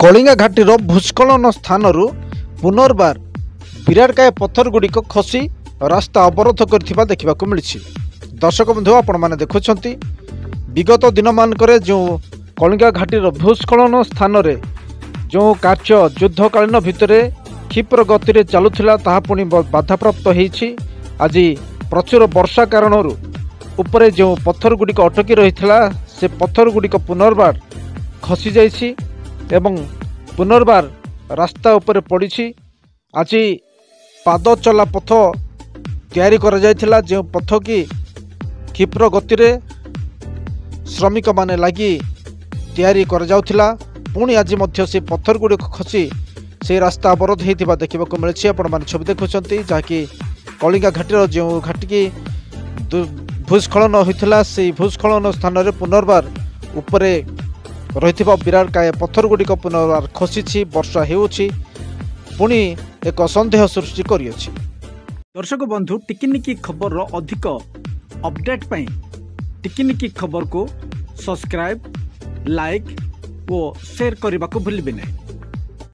କଳିଙ୍ଗା ଘାଟିର ଭୂସ୍ଖଳନ ସ୍ଥାନରୁ ପୁନର୍ବାର ବିରାଟକାୟ ପଥର ଗୁଡ଼ିକ ଖସି ରାସ୍ତା ଅବରୋଧ କରିଥିବା ଦେଖିବାକୁ ମିଳିଛି। ଦର୍ଶକ ବନ୍ଧୁ, ଆପଣମାନେ ଦେଖୁଛନ୍ତି, ବିଗତ ଦିନମାନଙ୍କରେ ଯେଉଁ କଳିଙ୍ଗା ଘାଟିର ଭୂସ୍ଖଳନ ସ୍ଥାନରେ ଯେଉଁ କାର୍ଯ୍ୟ ଯୁଦ୍ଧକାଳୀନ ଭିତରେ କ୍ଷିପ୍ର ଗତିରେ ଚାଲୁଥିଲା, ତାହା ପୁଣି ବାଧାପ୍ରାପ୍ତ ହେଇଛି। ଆଜି ପ୍ରଚୁର ବର୍ଷା କାରଣରୁ ଉପରେ ଯେଉଁ ପଥର ଗୁଡ଼ିକ ଅଟକି ରହିଥିଲା, ସେ ପଥର ଗୁଡ଼ିକ ପୁନର୍ବାର ଖସିଯାଇଛି ଏବଂ ପୁନର୍ବାର ରାସ୍ତା ଉପରେ ପଡ଼ିଛି। ଆଜି ପାଦ ଚଲା ପଥ ତିଆରି କରାଯାଇଥିଲା, ଯେଉଁ ପଥ କି କ୍ଷିପ୍ର ଗତିରେ ଶ୍ରମିକମାନେ ଲାଗି ତିଆରି କରାଯାଉଥିଲା। ପୁଣି ଆଜି ମଧ୍ୟ ସେ ପଥର ଗୁଡ଼ିକ ଖସି ସେହି ରାସ୍ତା ଅବରୋଧ ହୋଇଥିବା ଦେଖିବାକୁ ମିଳିଛି। ଆପଣମାନେ ଛବି ଦେଖୁଛନ୍ତି, ଯାହାକି କଳିଙ୍ଗା ଘାଟିର ଯେଉଁ ଘାଟିକି ଭୂସ୍ଖଳନ ହୋଇଥିଲା, ସେହି ଭୂସ୍ଖଳନ ସ୍ଥାନରେ ପୁନର୍ବାର ଉପରେ ରହିଥିବା ବିରାଟକାୟ ପଥର ଗୁଡ଼ିକ ପୁନର୍ବାର ଖସିଛି। ବର୍ଷା ହେଉଛି, ପୁଣି ଏକ ସନ୍ଦେହ ସୃଷ୍ଟି କରିଅଛି। ଦର୍ଶକ ବନ୍ଧୁ, ଟିକିନିକି ଖବରର ଅଧିକ ଅପଡେଟ୍ ପାଇଁ ଟିକିନିକି ଖବରକୁ ସବସ୍କ୍ରାଇବ୍, ଲାଇକ୍ ଓ ସେୟାର କରିବାକୁ ଭୁଲିବେ ନାହିଁ।